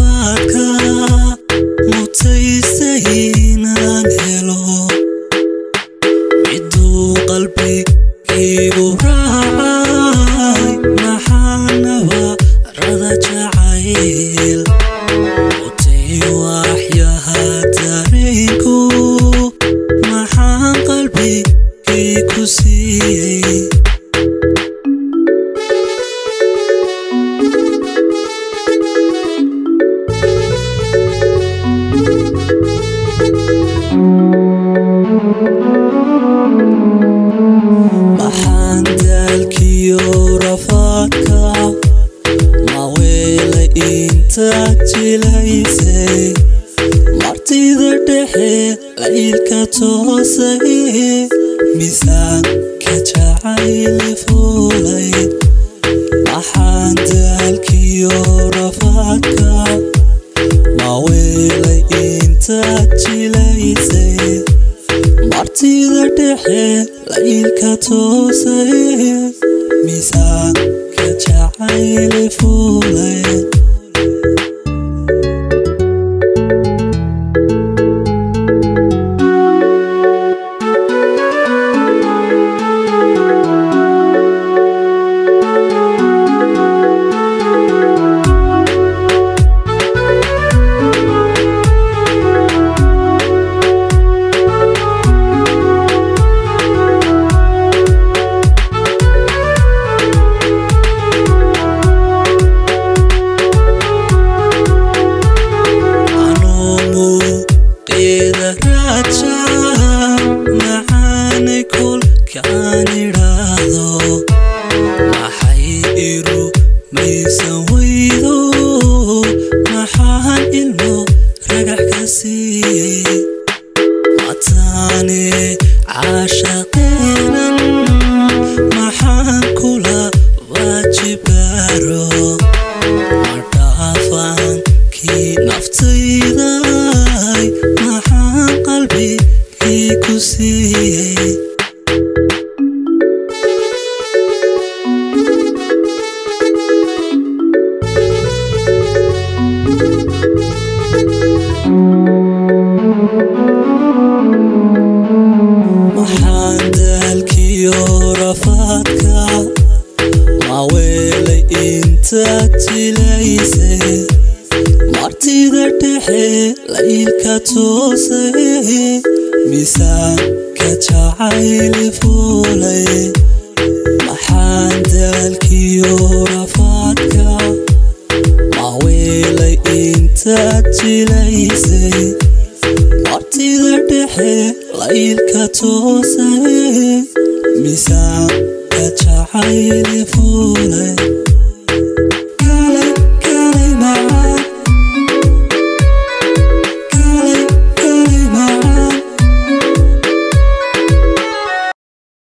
Rafaadka mutaysay inaan helo, miduu qalbigaygu raacay. Maxaa nabarada jacayl mutay waxyaha dareenku? Maxaan qalbigay ku siiyey? Maxaan daalkiyo rafaadka maweelay intaad jilaysay, martida dhexe laylka toosay, miisaanka jacayli fuulay? Maxaan daalkiyo rafaadka maweelay intaad jilaysay, martida dhexe laylka toosay, miisaanka jacayli fuulay? Anuumuqeeda raaja macaanay kolkaan idhaahdo, maxay iru maysan weydo? Maxaan ilmo ragax ka siiyey? Mataane caashaqeenan maxaan kula waajibaaro? Madhaafaankii naftayday maxaan qalbigii ku siiyey? Maxaan daalkiyo rafaadka maweelay intaad jilaysay, martida dhexe laylka toosay, miisaanka jacayli fuulay? Maxaan daalkiyo rafaadka maweelay intaad jilaysay, martida dhexe laylka toosay, miisaanka jacayli fuulay?